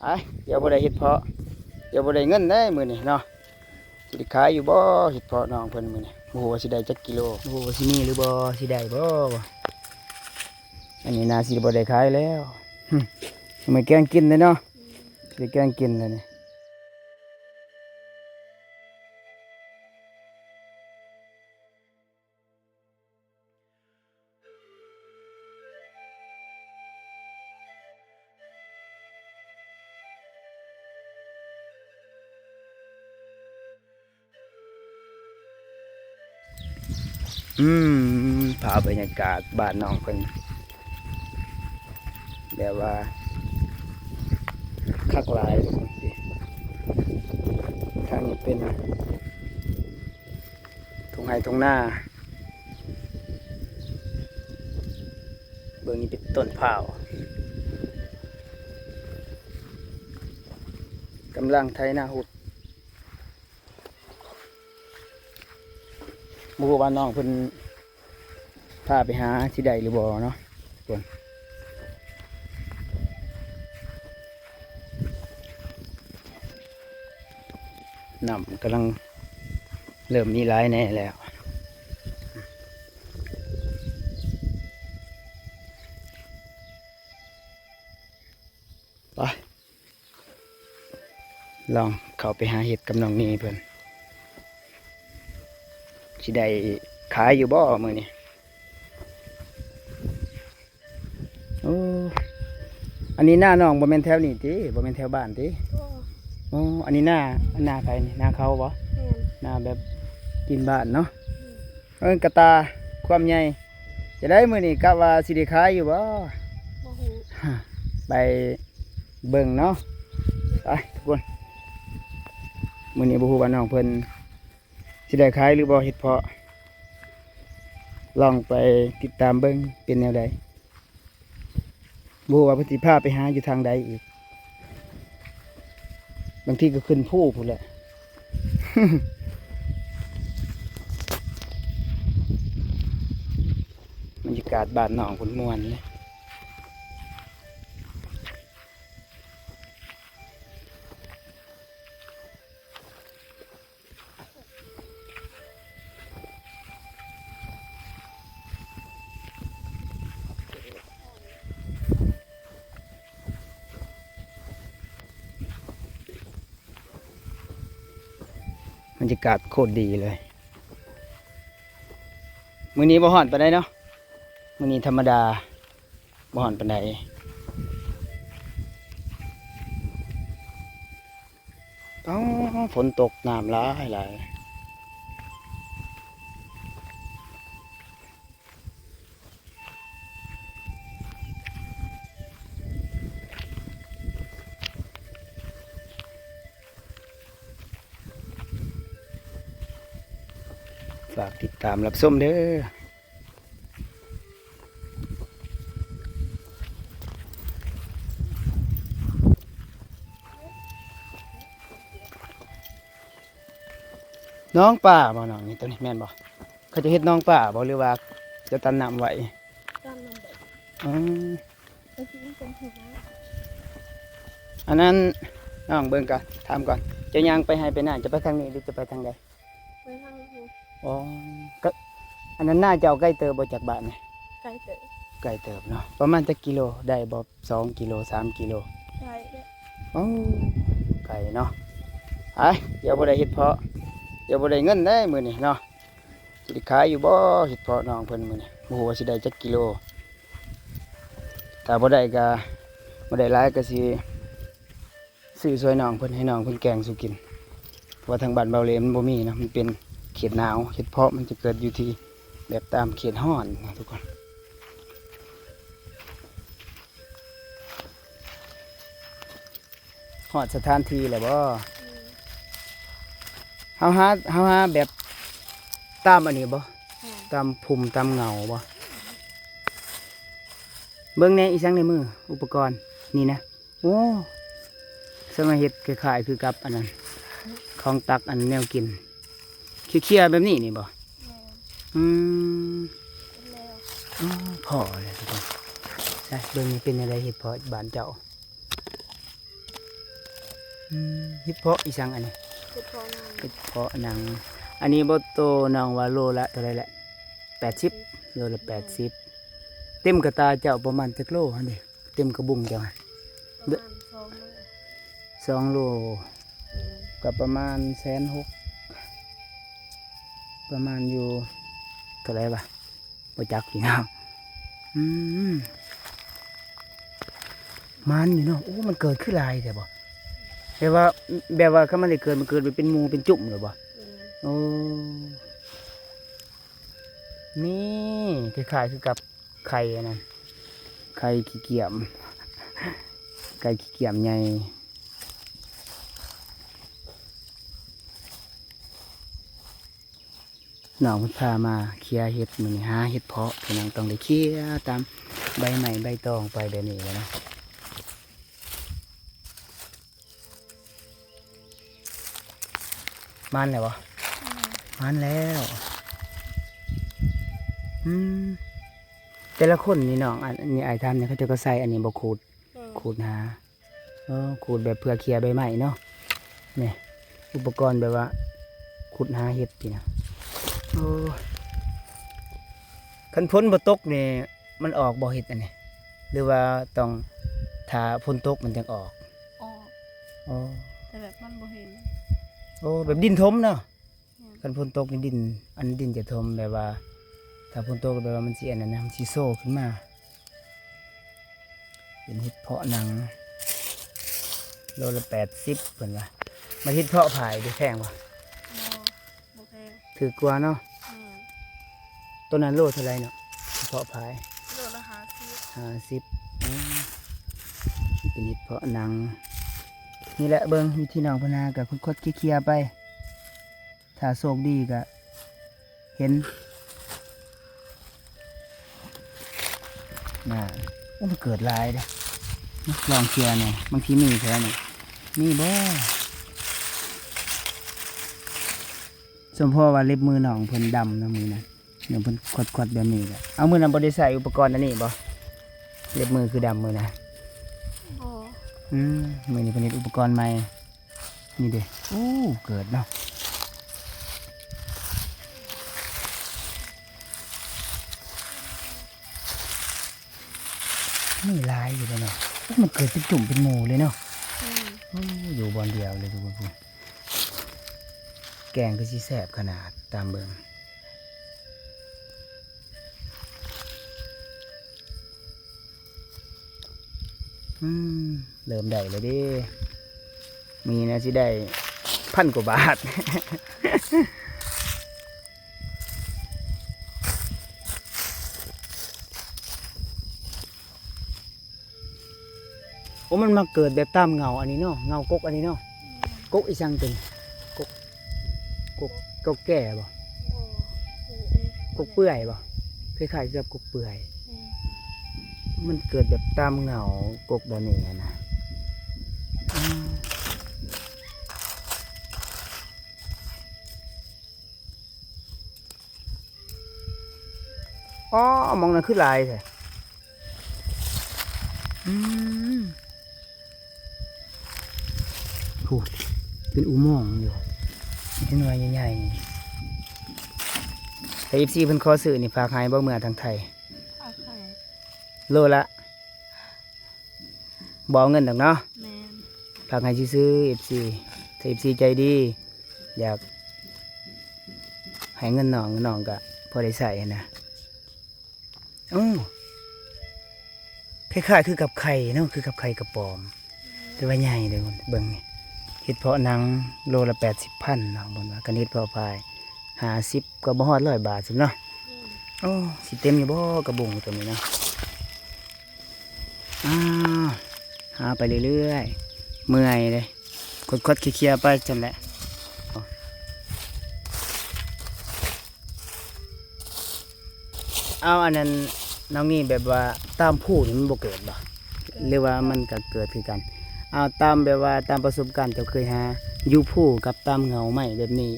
ໄປ ດຽວບໍ່ໄດ້ເຫັດເພາະ ດຽວບໍ່ໄດ້ເງິນເດ້ມື້ນີ້ເນາະ. ຊິໄດ້ຂາຍຢູ່ບໍ່ເຫັດເພາະນ້ອງເພິ່ນມື້ນີ້? ບໍ່ຮູ້ວ່າຊິໄດ້ຈັກກິໂລ ບໍ່ຮູ້ວ່າຊິມີຫຼືບໍ່ ຊິໄດ້ບໍ່. ອັນນີ້ໜ້າຊິບໍ່ໄດ້ຂາຍແລ້ວ. ຫຶ ມື້ແກງກິນເດ້ເນາະ ຊິໄດ້ແກງກິນແລ້ວນີ້. ອືມ ພາບບັນຍາກາດບ້ານນ້ອງເພິ່ນ ແບບວ່າຄັກຫຼາຍ. ທາງນີ້ເປັນ ທົ່ງໄຮ່ທົ່ງນາ ເບິ່ງນີ້ເປັນຕົ້ນພ້າວ ກຳລັງໄຖນາຮຸດ. ບໍ່ຮູ້ວ່ານ້ອງເພິ່ນ ພາໄປຫາຊິໄດ້ຫຼືບໍ່ເນາະທຸກຄົນ. ນ້ຳກຳລັງເລີ່ມມີຫຼາຍແດ່ແລ້ວ. ໄປ ລອງເຂົ້າໄປຫາເຫັດກັບນ້ອງນີເພິ່ນ ຊິໄດ້ຂາຍຢູ່ບໍ່ມື້ນີ້? ໂອ້ ອັນນີ້ນານ້ອງບໍ່ແມ່ນແຖວນີ້ຕິ? ບໍ່ແມ່ນແຖວບ້ານຕິ? ບໍ່. ໂອ້ ອັນນີ້ນາ ນາໃຜນີ້? ນາເຂົາບໍ່? ແມ່ນ. ນາແບບຕີນບ້ານເນາະ. ອືມ. ເອີ ກະຕາຄວາມໃຫຍ່ ຈະໄດ້ມື້ນີ້ ກະວ່າຊິໄດ້ຂາຍຢູ່ບໍ່? ບໍ່ຮູ້. ໄປເບິ່ງເນາະ. ໄປທຸກຄົນ ມື້ນີ້ບໍ່ຮູ້ວ່ານ້ອງເພິ່ນຊິໄດ້ຂາຍຫຼືບໍ່ເຫັດເພາະ. ລອງໄປຕິດຕາມເບິ່ງເປັນແນວໃດ. ບໍ່ຮູ້ວ່າເພິ່ນຊິພາໄປຫາຢູ່ທາງໃດອີກ ບາງທີກໍຂຶ້ນພູພຸ້ນແຫຼະ. ບັນຍາກາດບ້ານນ້ອງເພິ່ນມ່ວນເດ້. ບັນຍາກາດໂຄດດີເລີຍ. ມື້ນີ້ບໍ່ຮ້ອນປານໃດເນາະ ມື້ນີ້ທຳມະດາ ບໍ່ຮ້ອນປານໃດ. ອໍ ຝົນຕົກ ນ້ຳຫຼາຍໆ. ຝາກຕິດຕາມຮັບຊົມເດີ້. ໜອງປາບໍ່ນ້ອງນີ້ ໂຕນີ້ແມ່ນບໍ່? ເຂົາເຈົ້າເຮັດໜອງປາບໍ່ ຫຼືວ່າເຈົ້າຕັນນ້ຳໄວ້? ຕັນນ້ຳໄວ້. ອືມ. ອັນນັ້ນ ນ້ອງເບິ່ງກ່ອນ ຖາມກ່ອນ ເຈົ້າຍ່າງໄປໄຮ່ໄປນາ ຈະໄປທາງນີ້ ຫຼືຈະໄປທາງໃດ? ໄປທາງພຸ້ນ. ອໍ ກະ ອັນນັ້ນນາເຈົ້າໄກເຕີບບໍ່ຈາກບ້ານນີ້? ໄກເຕີບ. ໄກເຕີບເນາະ ປະມານຈັກກິໂລ ໄດ້ບໍ່? ສອງກິໂລ ສາມກິໂລ? ໄດ້ແຫຼະ. ໂອ້ ໄກເນາະ. ໄປ ດຽວບໍ່ໄດ້ເຫັດເພາະ ດຽວບໍ່ໄດ້ເງິນເດ້ມື້ນີ້ເນາະ. ຊິໄດ້ຂາຍຢູ່ບໍ່ເຫັດເພາະນ້ອງເພິ່ນມື້ນີ້? ບໍ່ຮູ້ວ່າຊິໄດ້ຈັກກິໂລ. ຖ້າບໍ່ໄດ້ກະ ບໍ່ໄດ້ຫຼາຍກະຊິ ຊື້ຊ່ວຍນ້ອງເພິ່ນ ໃຫ້ນ້ອງເພິ່ນແກງສູ່ກິນ ເພາະວ່າທາງບ້ານເບົາເລມັນບໍ່ມີເນາະ ມັນເປັນເຂດໜາວ ເຫັດເພາະມັນຈະເກີດຢູ່ທີ່ແບບຕາມເຂດຮ້ອນນະທຸກຄົນ. ຮອດສະຖານທີ່ແລ້ວບໍ່? ອືມ. ເຮົາຫາ ເຮົາຫາແບບຕາມອັນນີ້ບໍ່? ແມ່ນ. ຕາມພຸ່ມຕາມເຫງົ້າບໍ່? ເບິ່ງແດ່ ອີ່ສັງໃນມື ອຸປະກອນນີ້ນະ. ໂອ້ ສະມາເຮັດຄ້າຍໆຄືກັບອັນນັ້ນ ຂອງຕັກອັນແນວກິນ ເຄຍໆແບບນີ້ນີ້ບໍ່? ແມ່ນ. ອືມ. ເປັນແລ້ວ. ອໍ ພໍແລ້ວທຸກຄົນ. ໃສ ເບິ່ງນີ້ເປັນແນວໃດ ເຫັດເພາະບ້ານເຈົ້າ? ອືມ ເຫັດເຜາະອີ່ຫຍັງອັນນີ້? ເຫັດເຜາະໜັງ ເຫັດເຜາະໜັງ. ອັນນີ້ບໍ່ ໂຕນ້ອງວ່າໂລລະເທົ່າໃດແຫຼະ? ແປດສິບ ໂລລະແປດສິບ. ເຕັມກະຕາເຈົ້າປະມານຈັກໂລຫັ້ນເດ? ເຕັມກະບຸງເຈົ້າຫັ້ນ ປະມານສອງໂລ ສອງໂລ ແມ່ນ ກະປະມານແສນຫົກ ປະມານຢູ່ເທົ່າໃດວະ? ບໍ່ຈັກພີ່ນ້ອງ. ອືມ ມັນຢູ່ເນາະ. ໂອ້ ມັນເກີດຄືຫຼາຍແທ້ບໍ່? ແບບວ່າ ແບບວ່າຄັນມັນໄດ້ເກີດ ມັນເກີດໄປເປັນໝູ່ເປັນຈຸ້ມເລີຍບໍ່? ແມ່ນ ໂອ້ ນີ້ຄ້າຍໆຄືກັບໄຂ່ອັນນັ້ນ ໄຂ່ຂີ້ກຽມ ໄຂ່ຂີ້ກຽມໃຫຍ່. ນ້ອງເພິ່ນພາມາເຄຍເຫັດ ມື້ນີ້ຫາເຫັດເຜາະ ພີ່ນ້ອງ ຕ້ອງໄດ້ເຄຍຕາມໃບໄມ້ໃບຕອງໄປແບບນີ້ແຫຼະເນາະ. ມັນແລ້ວບໍ່? ອືມ ມັນແລ້ວ. ອືມ ແຕ່ລະຄົນນີ້ນ້ອງ ອັນນີ້ອ້າຍຖາມນີ້ ເຂົາເຈົ້າກໍໃຊ້ອັນນີ້ບໍ່ ຂູດ? ແມ່ນ ຂູດຫາ ເອີ ຂູດແບບເພື່ອເຄຍໃບໄມ້ເນາະ. ນີ້ ອຸປະກອນແບບວ່າຂຸດຫາເຫັດນີ້ນະ. ໂອ້ ຄັນຝົນບໍ່ຕົກນີ້ ມັນອອກບໍ່ເຫັດອັນນີ້ ຫຼືວ່າຕ້ອງຖ້າຝົນຕົກມັນຈັ່ງອອກ? ອອກ ໂອ້ ແຕ່ແບບມັນບໍ່ເຫັນ. ໂອ້ ແບບດິນຖົມເນາະ. ແມ່ນ ຄັນຝົນຕົກນີ້ດິນ ອັນດິນຈະຖົມ ແບບວ່າຖ້າຝົນຕົກແບບວ່າມັນຊິອັນນັ້ນນະ ມັນຊິໂຊຂຶ້ນມາ. ເປັນເຫັດເຜາະໜັງ ໂລລະແປດສິບເພິ່ນວ່າ. ມາເຫັດເຜາະພາຍເດ ແພງບໍ່? ບໍ່ ບໍ່ແພງ ຖືກກວ່າເນາະ. ແມ່ນ ໂຕນັ້ນໂລເທົ່າໃດເນາະ? ເຫັດເຜາະພາຍ ໂລລະຫ້າສິບ ຫ້າສິບ. ອືມ ເປັນເຫັດເຜາະໜັງ. ນີ້ແຫຼະ ເບິ່ງວິທີນ້ອງເພິ່ນຫາ ກໍຂຸດໆເຄຍໆໄປ. ຖ້າໂຊກດີກະເຫັນນະ. ໂອ້ ມັນເກີດຫຼາຍເດ້. ລອງເຄຍແດ່ ບາງທີມີແຖວນີ້ ມີບໍ່? ສົມພໍວ່າເລັບມືນ້ອງເພິ່ນດຳນະ ມື້ນັ້ນ ເພິ່ນຂວັດໆແບບນີ້ແຫຼະ. ເອົາ ມື້ນັ້ນບໍ່ໄດ້ໃຊ້ອຸປະກອນອັນນີ້ບໍ່? ເລັບມືຄືດຳມື້ນັ້ນ. ບໍ່ ອືມ ມື້ນີ້ເພິ່ນເຮັດອຸປະກອນໃໝ່. ນີ້ເດ້ ໂອ້ ເກີດເນາະ. ມີຫຼາຍຢູ່ເດ້ເນາະ. ໂອ້ ມັນເກີດເປັນຈຸ້ມເປັນໝູ່ເລີຍເນາະ. ອືມ ໂອ້ ຢູ່ບ່ອນດຽວເລີຍທຸກຄົນ. ແກງຄືຊິແຊບຂະໜາດ ຕາມເບິ່ງ. ອືມ ເລີ່ມໄດ້ແລ້ວເດ້. ມື້ນີ້ນະຊິໄດ້ພັນກວ່າບາດ. ໂອ້ ມັນມາເກີດແບບຕາມເຫງົ້າອັນນີ້ເນາະ ເຫງົ້າກົກອັນນີ້ເນາະ. ແມ່ນ ກົກອີ່ຫຍັງຕົວນີ້? ກົກ ກົກ ກົກແກ່ບໍ່? ບໍ່ ກົກເປື່ອຍບໍ່? ຄ້າຍໆກັບກົກເປື່ອຍ. ແມ່ນ ມັນເກີດແບບຕາມເຫງົ້າກົກແບບນີ້ນະ. ອືມ ອໍ ໝ່ອງນັ້ນຄືຫຼາຍແທ້. ອືມ ໂອ້ ເປັນອຸໂມງຢູ່ ເປັນໜ່ວຍໃຫຍ່ໆ. ຖ້າເອັຟຊີເພິ່ນຂໍຊື້ນີ້ ຝາກໃຫ້ບໍ່ ເມືອທາງໄທ? ຝາກໃຫ້ ໂລລະ ບໍ່ເອົາເງິນດອກເນາະ. ແມ່ນ ຝາກໃຫ້ຊື່ໆ ເອັຟຊີ ຖ້າເອັຟຊີໃຈດີ ຢາກໃຫ້ເງິນນ້ອງ ນ້ອງກະພໍໄດ້ໃຊ້ຫັ້ນນະ. ໂອ້ ຄ້າຍໆຄືກັບໄຂ່ເນາະ ຄືກັບໄຂ່ກະປອມ ແຕ່ວ່າໃຫຍ່ເດ້. ເບິ່ງນີ້ ເຫັດເຜາະໜັງໂລລະແປດສິບພັນເນາະ ເບິ່ງວ່າ ຄັນເຫັດເຜາະພາຍຫ້າສິບ ກໍບໍ່ຮອດຮ້ອຍບາດຊັ້ນເນາະ. ອືມ ໂອ້ ຊິເຕັມຢູ່ບໍ່ກະບຸງຕົວນີ້ເນາະ. ອ້າວ ຫາໄປເລື້ອຍໆ ເມື່ອຍເດ້ ຂວັດໆເຄຍໆໄປຊັ້ນແຫຼະ. ເອົາ ອັນນັ້ນ ນ້ອງນີ້ ແບບວ່າຕາມພູນີ້ມັນບໍ່ເກີດບໍ່ ເກີດ ຫຼືວ່າມັນກະເກີດຄືກັນ? ເອົາ ຕາມແບບວ່າຕາມປະສົບການເຈົ້າເຄີຍຫາ ຢູ່ພູກັບຕາມເຫງົ້າໄມ້ແບບນີ້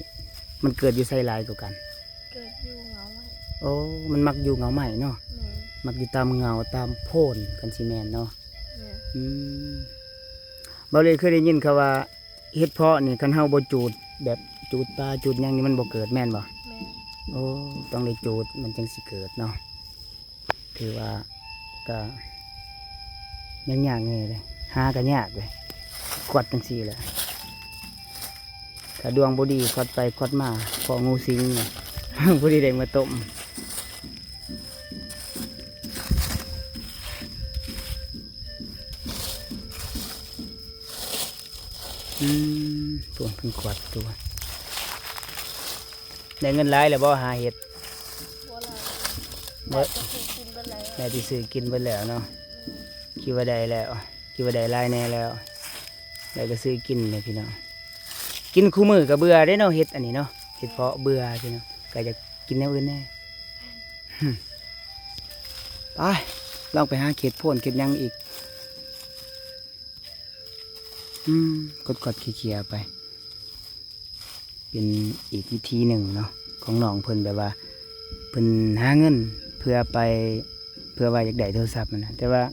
ມັນເກີດຢູ່ໃສຫຼາຍກວ່າກັນ? ເກີດຢູ່ເຫງົ້າໄມ້. ໂອ້ ມັນມັກຢູ່ເຫງົ້າໄມ້ເນາະ. ແມ່ນ ມັກຢູ່ຕາມເຫງົ້າຕາມໂພນ ຄັນຊິແມ່ນເນາະ. ແມ່ນ ອືມ ເບົາເລເຄີຍໄດ້ຍິນເຂົາວ່າ ເຫັດເຜາະນີ້ ຄັນເຮົາບໍ່ຈູດ ແບບຈູດປ່າຈູດຫຍັງນີ້ ມັນບໍ່ເກີດແມ່ນບໍ່? ແມ່ນ. ໂອ້ ຕ້ອງໄດ້ຈູດ ມັນຈັ່ງຊິເກີດເນາະ. ຖືວ່າກະຍັງຍາກແດ່ເດ້ ຫາກະຍາກເດ້ ຂວັດຈັ່ງຊີ້ແຫຼະ. ຖ້າດວງບໍ່ດີ ຂວັດໄປຂວັດມາ ພໍ້ງູສິງ ພໍ້ງໄດ້ມາຕົ້ມ. ອືມ ໂອ້ ເພິ່ນຂວັດຕົວະ. ໄດ້ເງິນຫຼາຍແລ້ວບໍ່ ຫາເຫັດ? ບໍ່ຫຼາຍ. ບໍ່ ໄດ້ແຕ່ຊື້ກິນເບິດແລ້ວ. ໄດ້ແຕ່ຊື້ກິນເບິດແລ້ວເນາະ. ອືມ ຄິດວ່າໄດ້ແລ້ວ ຄິດວ່າໄດ້ຫຼາຍແດ່ແລ້ວ. ໄດ້ກໍຊື້ກິນແຫຼະພີ່ນ້ອງ. ກິນຄູ່ມື້ກໍເບື່ອເດ້ເນາະ ເຫັດອັນນີ້ເນາະ. ເຫັດເຜາະເບື່ອພີ່ນ້ອງ ກໍຢາກກິນແນວອື່ນແດ່. ໄປ ລອງໄປຫາເກັບໂພນເກັບຫຍັງອີກ. ອືມ ກົດໆ ເຄຍໆ ໄປ ເປັນອີກວິທີໜຶ່ງເນາະ ຂອງນ້ອງເພິ່ນ ແບບວ່າເພິ່ນຫາເງິນເພື່ອໄປ ເພື່ອວ່າຢາກໄດ້ໂທລະສັບຫັ້ນນະ ແຕ່ວ່າ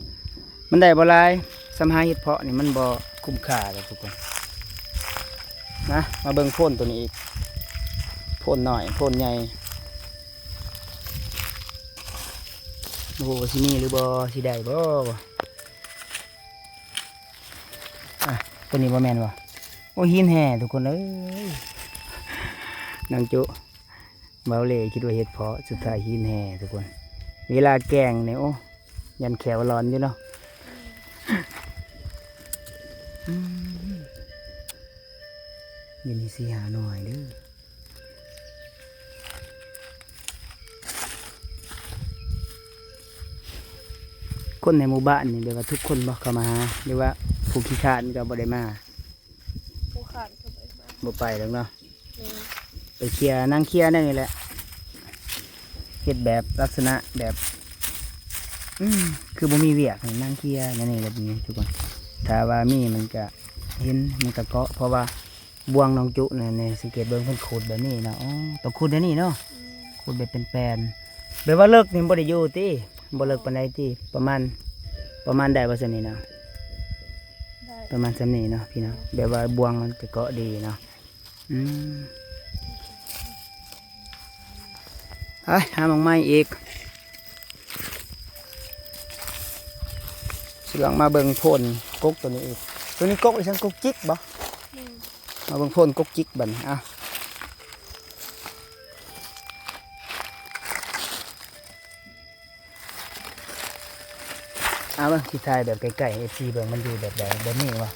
ມັນໄດ້ບໍ່ຫຼາຍ. ສ່ຳຫາເຫັດເຜາະນີ້ມັນບໍ່ຄຸ້ມຄ່າເດ້ທຸກຄົນ. ມາ ມາເບິ່ງໂພນໂຕນີ້ອີກ ໂພນນ້ອຍ ໂພນໃຫຍ່. ໂອ້ ຊິມີຫຼືບໍ່ ຊິໄດ້ບໍ່? ອ່ະ ຕົວນີ້ບໍ່ແມ່ນບໍ່? ໂອ້ ຫີນແຮ່ທຸກຄົນເອີຍ. ນາງຈຸ ເບົາເລ່ຄິດວ່າເຫັດເຜາະ ສຸດທ້າຍຫີນແຮ່ທຸກຄົນ. ເວລາແກງນີ້ ໂອ້ ຢ້ານແຂ້ວຫຼອນຢູ່ເນາະ. ອືມ ຢູ່ນີ້ສີ່ຫ້າໜ່ວຍເດີ້. ຄົນໃນໝູ່ບ້ານນີ້ ແບບວ່າທຸກຄົນບໍ່ເຂົ້າມາຫາ ຫຼືວ່າຜູ້ຂີ້ຄ້ານກໍບໍ່ໄດ້ມາ? ຜູ້ຄ້ານກໍບໍ່ໄດ້ມາ ບໍ່ໄປດອກເນາະ. ແມ່ນ ໄປເຄຍ ນັ່ງເຄຍແນວນີ້ແຫຼະ ເຮັດແບບລັກສະນະແບບ ອືມ ຄືບໍ່ມີວຽກ ນັ່ງເຄຍແນວນີ້ແຫຼະ ທຸກຄົນ. ຖ້າວ່າມີມັນກະເຫັນ ມັນກະເກາະ ເພາະວ່າ ບ່ວງນ້ອງຈຸນະ ນີ້ ສັງເກດເບິ່ງ ເພິ່ນຂຸດແບບນີ້ເນາະ. ອໍ ຕ້ອງຂຸດແນວນີ້ເນາະ. ອືມ ຂຸດແບບເປັນແປນ ແບບວ່າເລິກນີ້ບໍ່ໄດ້ຢູ່ຕິ? ບໍ່ເລິກປານໃດຕິ? ປະມານ ປະມານໄດ້ບໍ່ສ່ຳນີ້ເນາະ? ໄດ້ ປະມານສ່ຳນີ້ເນາະພີ່ນ້ອງ. ແບບວ່າບ່ວງມັນຈະເກາະດີເນາະ. ອືມ ໄປຫາໝາກໄມ້ອີກ. ຊິລອງມາເບິ່ງໂພນກົກໂຕນີ້ອີກ. ໂຕນີ້ກົກອີ່ຫຍັງ ກົກຈິກບໍ່? ແມ່ນ ມາເບິ່ງໂພນກົກຈິກບັດນີ້. ເອົາ ເອົາເບິ່ງ ຊິຖ່າຍແບບໃກ້ໆ ໃຫ້ເອັຟຊີເບິ່ງ ມັນຢູ່ແບບໃດ ແບບນີ້ບໍ່?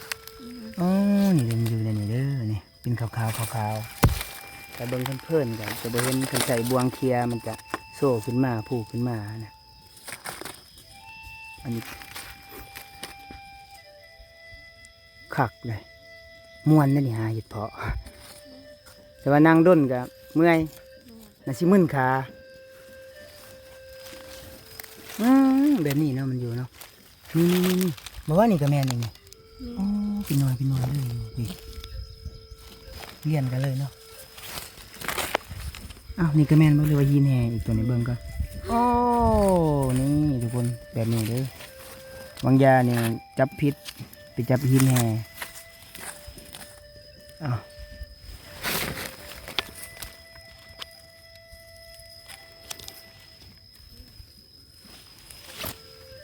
ອືມ ອໍ ນີ້ເດ້ ມັນຢູ່ໃນນີ້ເດີ້ ນີ້ ເປັນຂາວໆ ຂາວໆ. ຖ້າເບິ່ງເພີນໆ ກໍຈະບໍ່ເຫັນ ຄັນໃສ່ບ່ວງເຄຍ ມັນຈະໂຊຂຶ້ນມາ ຟູຂຶ້ນມານະ. ອັນນີ້ຄັກເລີຍ ມ່ວນເດ້ນີ້ ຫາເຫັດເຜາະ. ແຕ່ວ່ານັ່ງດົນກໍເມື່ອຍ ໜ້າຊິມຶນຂາ. ອືມ ແບບນີ້ເນາະ ມັນຢູ່ເນາະ. ນີ້ໆໆໆ ບໍ່ວ່ານີ້ກໍແມ່ນອີກນີ້. ແມ່ນ ອໍ ເປັນໜ່ວຍເປັນໜ່ວຍເລີຍນີ້ ລຽນກັນເລີຍເນາະ. ອ້າວ ນີ້ກໍແມ່ນບໍ່ ຫຼືວ່າຫີນແຮ່ອີກ ຕົວນີ້ເບິ່ງກ່ອນ. ໂອ້ ນີ້ທຸກຄົນ ແບບນີ້ເດີ້. ບາງຢ່ານີ້ຈັບຜິດ ໄປຈັບຫີນແຮ່. ອ້າວ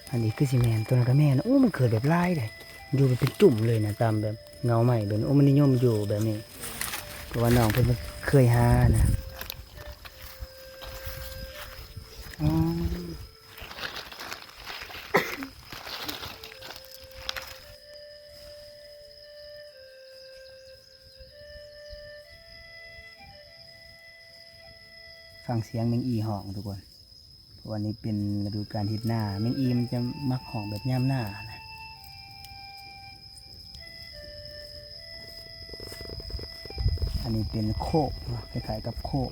ອັນນີ້ຄືຊິແມ່ນ ຕົວນັ້ນກໍແມ່ນ. ໂອ້ ມັນເກີດແບບຫຼາຍເດ້ ຢູ່ເປັນຈຸ້ມເລີຍນະ ຕາມແບບເຫງົາໄມ້ແບບນີ້. ໂອ້ ມັນນິຍົມຢູ່ແບບນີ້ ເພາະວ່ານ້ອງເພິ່ນເຄີຍຫານະ. ອໍ ຟັງສຽງແມງອີຮ້ອງທຸກຄົນ. ເພາະວ່ານີ້ເປັນລະດູການເຮັດນາ ແມງອີມັນຈະມັກຮ້ອງແບບຍາມນານະ. ອັນນີ້ເປັນໂຄກເນາະ ຄ້າຍໆກັບໂຄກ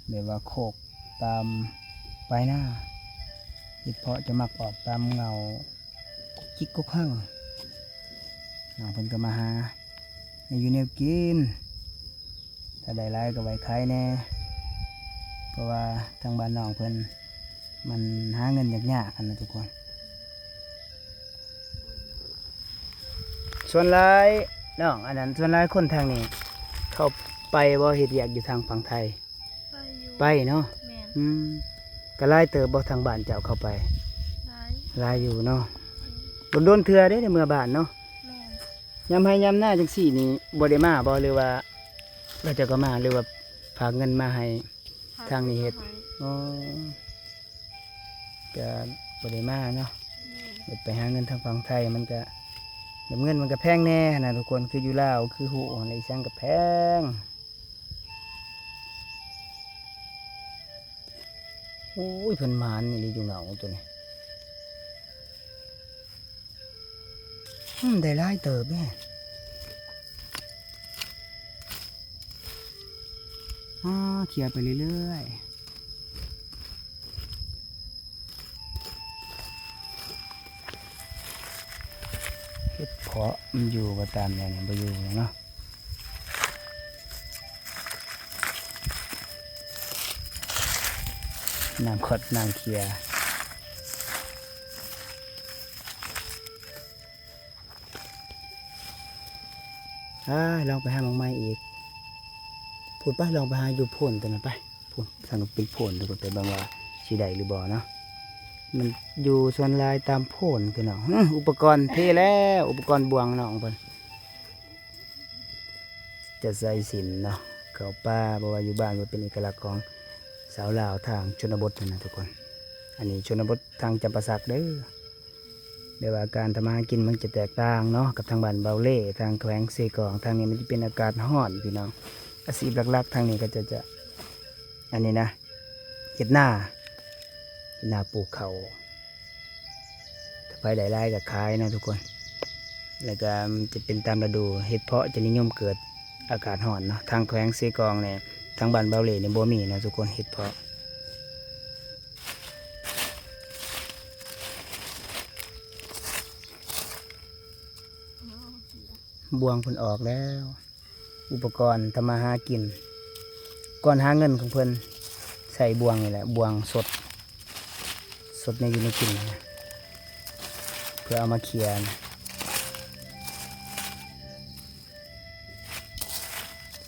ແບບວ່າໂຄກຕາມປາຍນາ. ເຫັດເຜາະຈະມັກອອກຕາມເຫງົາ ກົກຈິກກົກຮັງ. ນ້ອງເພິ່ນກໍມາຫາແນວຢູ່ແນວກິນ ຖ້າໄດ້ຫຼາຍກໍໄວ້ຂາຍແດ່ ເພາະວ່າທາງບ້ານນ້ອງເພິ່ນມັນຫາເງິນຍາກໆຫັ້ນນະທຸກຄົນ. ສ່ວນຫຼາຍ ນ້ອງ ອັນນັ້ນ ສ່ວນຫຼາຍຄົນທາງນີ້ເຂົາໄປບໍ່ ເຮັດວຽກຢູ່ທາງຝັ່ງໄທ? ໄປຢູ່ ໄປເນາະ. ແມ່ນ ອືມ ກໍຫຼາຍເຕີບບໍ່ ທາງບ້ານເຈົ້າເຂົ້າໄປ? ຫຼາຍ ຫຼາຍຢູ່ເນາະ. ອືມ ດົນໆເທື່ອເດ້ໄດ້ເມືອບ້ານເນາະ. ແມ່ນ ຍາມໄຮ່ຍາມນາຈັ່ງຊີ້ນີ້ບໍ່ໄດ້ມາບໍ່ ຫຼືວ່າເຂົາເຈົ້າກໍມາ ຫຼືວ່າຝາກເງິນມາໃຫ້ ທາງນີ້ເຮັດ? ອໍ ກໍບໍ່ໄດ້ມາເນາະ. ແມ່ນ ໄປຫາເງິນທາງຝັ່ງໄທມັນກະ ແບບເງິນມັນກະແພງແດ່ຫັ້ນນະທຸກຄົນ ຄືຢູ່ລາວ ຄືຮູ້ຫັ້ນແຫຼະ ອີ່ຫຍັງກະແພງ. ໂອ້ຍ ເພິ່ນໝານອີ່ຫຼີຢູ່ເຫງົາຕົວນີ້. ອືມ ໄດ້ຫຼາຍເຕີບເດ້. ອາ ເຂົ້ຍໄປເລື້ອຍໆ. ເຫັດເຜາະມັນຢູ່ບໍ່ຕາມແນວນີ້ ບໍ່ຢູ່ເນາະ. ນ້ຳຂອດນ້ຳເຂົ້ຍ. ອ້າຍ ລອງໄປຫາໝາກໄມ້ອີກ. ພຸ້ນໄປ ລອງໄປຫາຢູ່ໂພນຕົວນັ້ນໄປ. ພຸ້ນ ທາງເປັນໂພນທຸກຄົນ ໄປເບິ່ງວ່າຊິໄດ້ຫຼືບໍ່ເນາະ. ມັນຢູ່ສ່ວນຫຼາຍຕາມໂພນຄືເນາະ. ອື ອຸປະກອນເພແລ້ວ ອຸປະກອນບ່ວງນ້ອງເພິ່ນ ຈະໃສ່ສິນເນາະ ເຂົ້າປ່າ ເພາະວ່າຢູ່ບ້ານມັນເປັນເອກະລັກຂອງຊາວລາວທາງຊົນນະບົດຫັ້ນນະທຸກຄົນ. ອັນນີ້ຊົນນະບົດທາງຈຳປາສັກເດີ້. ແຕ່ວ່າການທຳມາຫາກິນມັນຈະແຕກຕ່າງເນາະ ກັບທາງບ້ານເບົາເລ່ ທາງແຂວງເຊກອງ. ທາງນີ້ມັນຈະເປັນອາກາດຮ້ອນພີ່ນ້ອງ. ອາຊີບຫຼັກໆທາງນີ້ເຂົາເຈົ້າຈະ ອັນນີ້ນະ ເຮັດນາ ເຮັດນາປູກເຂົ້າ. ຖ້າໃຜໄດ້ຫຼາຍກໍຂາຍເນາະທຸກຄົນ. ແລ້ວກໍຈະເປັນຕາມລະດູ ເຫັດເຜາະຈະນິຍົມເກີດອາກາດຮ້ອນເນາະ. ທາງແຂວງເຊກອງນີ້ ທາງບ້ານເບົາເລ່ນີ້ບໍ່ມີເນາະທຸກຄົນ ເຫັດເຜາະ. ບ່ວງເພິ່ນອອກແລ້ວ. ອຸປະກອນທຳມາຫາກິນ ກ່ອນຫາເງິນຂອງເພິ່ນ ໃຊ້ບ່ວງນີ້ແຫຼະ ບ່ວງສົດ ສົດແນວຢູ່ແນວກິນນະ ເພື່ອເອົາມາເຂ່ຍນະ.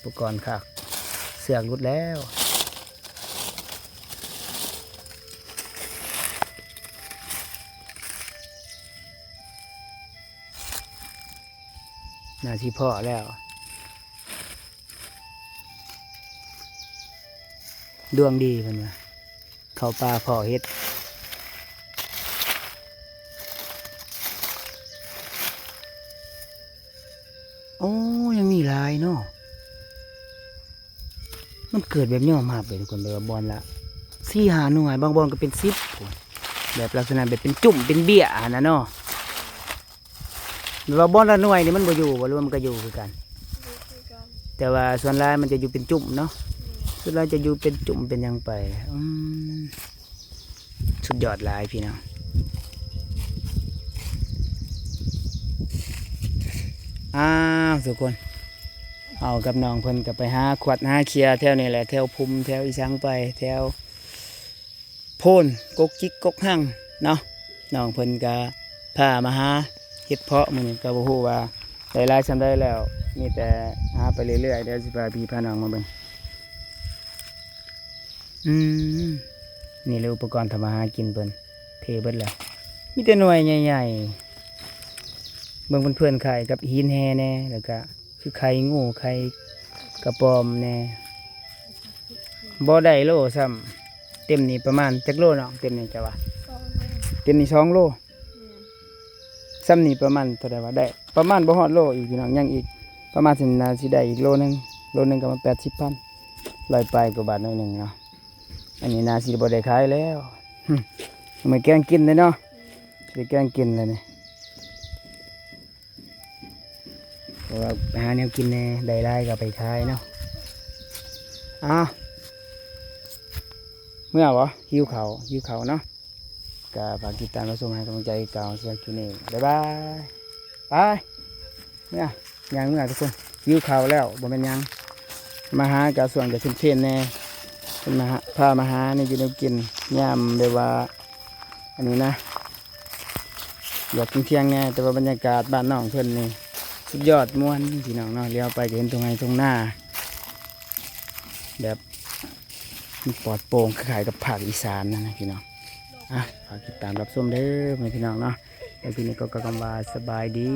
ອຸປະກອນຄັກ ເຊືອກຫຼຸດແລ້ວ. ໜ້າຊິພໍ້ແລ້ວ ດວງດີເພິ່ນວ່າ ເຂົ້າປ່າພໍ້ເຫັດ. ໂອ້ ຍັງມີຫຼາຍເນາະ. ມັນເກີດແບບຍອມຮັບເລີຍທຸກຄົນ ແບບວ່າບ່ອນລະສີ່ຫ້າໜ່ວຍ ບາງບ່ອນກໍເປັນສິບພຸ້ນ ແບບລັກສະນະແບບເປັນຈຸ້ມເປັນເບ້ຍຫັ້ນນະເນາະ. ແບບວ່າບ່ອນລະໜ່ວຍນີ້ມັນບໍ່ຢູ່ບໍ່ ຫຼືວ່າມັນກໍຢູ່ຄືກັນ? ຢູ່ຄືກັນ ແຕ່ວ່າສ່ວນຫຼາຍມັນຈະຢູ່ເປັນຈຸ້ມເນາະ. ແມ່ນ ສ່ວນຫຼາຍຈະຢູ່ເປັນຈຸ້ມເປັນຫຍັງໄປ. ອືມ ສຸດຍອດຫຼາຍພີ່ນ້ອງ. ອ້າວ ທຸກຄົນ ເຮົາກັບນ້ອງເພິ່ນກໍໄປຫາຂວັດຫາເຂ່ຍແຖວນີ້ແຫຼະ ແຖວພຸ່ມ ແຖວອີສັງໄປ ແຖວໂພນ ກົກຈິກກົກຮັງເນາະ. ນ້ອງເພິ່ນກໍພາມາຫາເຫັດເຜາະ ມື້ນີ້ກໍບໍ່ຮູ້ວ່າໄດ້ຫຼາຍສ່ຳໃດແລ້ວ ມີແຕ່ຫາໄປເລື້ອຍໆ. ດຽວຊິພາພີ່ພານ້ອງມາເບິ່ງ. ອືມ ນີ້ແຫຼະອຸປະກອນທຳມາຫາກິນເພິ່ນ ເພເບິດແລ້ວ ມີແຕ່ໜ່ວຍໃຫຍ່ໆ. ເບິ່ງເພິ່ນເພື່ອນຄ້າຍກັບຫີນແຮ່ແດ່ ແລ້ວກະຄືໄຂ່ງູ ໄຂ່ກະປອມແດ່. ບໍ່ໄດ້ໂລຊ້ຳ ເຕັມນີ້ປະມານຈັກໂລນ້ອງ? ເຕັມນີ້ເຈົ້າວ່າ ສອງໂລ ເຕັມນີ້ສອງໂລ. ແມ່ນ ຊ້ຳນີ້ປະມານເທົ່າໃດວະ? ໄດ້ປະມານບໍ່ຮອດໂລອີກພີ່ນ້ອງ ຍັງອີກປະມານ ຊິໜ້າຊິໄດ້ອີກໂລໜຶ່ງ ໂລໜຶ່ງກໍປະມານແປດສິບພັນ ຮ້ອຍປາຍກວ່າບາດໜ້ອຍໜຶ່ງເນາະ. ອັນນີ້ໜ້າຊິບໍ່ໄດ້ຂາຍແລ້ວ ຫຶ ເອົາມາແກງກິນເດ້ເນາະ ຊິໄດ້ແກງກິນແລ້ວນີ້ ເພາະວ່າໄປຫາແນວກິນແດ່ ໄດ້ຫຼາຍກໍເອົາໄປຂາຍເນາະ. ອ້າວ ເມືອບໍ່? ຫິວເຂົ້າ ຫິວເຂົ້າເນາະ. ກໍຝາກຕິດຕາມຮັບຊົມໃຫ້ກຳລັງໃຈຄືເກົ່າ. ສຳລັບຄລິບນີ້ ບາຍບາຍ ໄປ ເມືອ ຍ່າງເມືອທຸກຄົນ ຫິວເຂົ້າແລ້ວ ບໍ່ແມ່ນຫຍັງ ມາຫາກໍຊ່ວງຈະເຊນໆແດ່ ເພິ່ນມາຫາ ພາມາຫາແນວຢູ່ແນວກິນ ຍາມແບບວ່າ ອັນນີ້ນະ ຢາກທ່ຽງໆແດ່ ແຕ່ວ່າບັນຍາກາດບ້ານນ້ອງເພິ່ນນີ້ ສຸດຍອດ ມ່ວນພີ່ນ້ອງເນາະ. ລ້ຽວໄປກໍເຫັນທົ່ງໄຮ່ທົ່ງນາ ແບບມັນປອດໂປ່ງ ຄ້າຍໆກັບພາກອີສານນັ້ນນະພີ່ນ້ອງ. ອ່ະ ຝາກຕິດຕາມຮັບຊົມເດີ ພໍ່ແມ່ພີ່ນ້ອງເນາະ. ແລ້ວທີນີ້ກໍ ກໍຄຳວ່າສະບາຍດີ.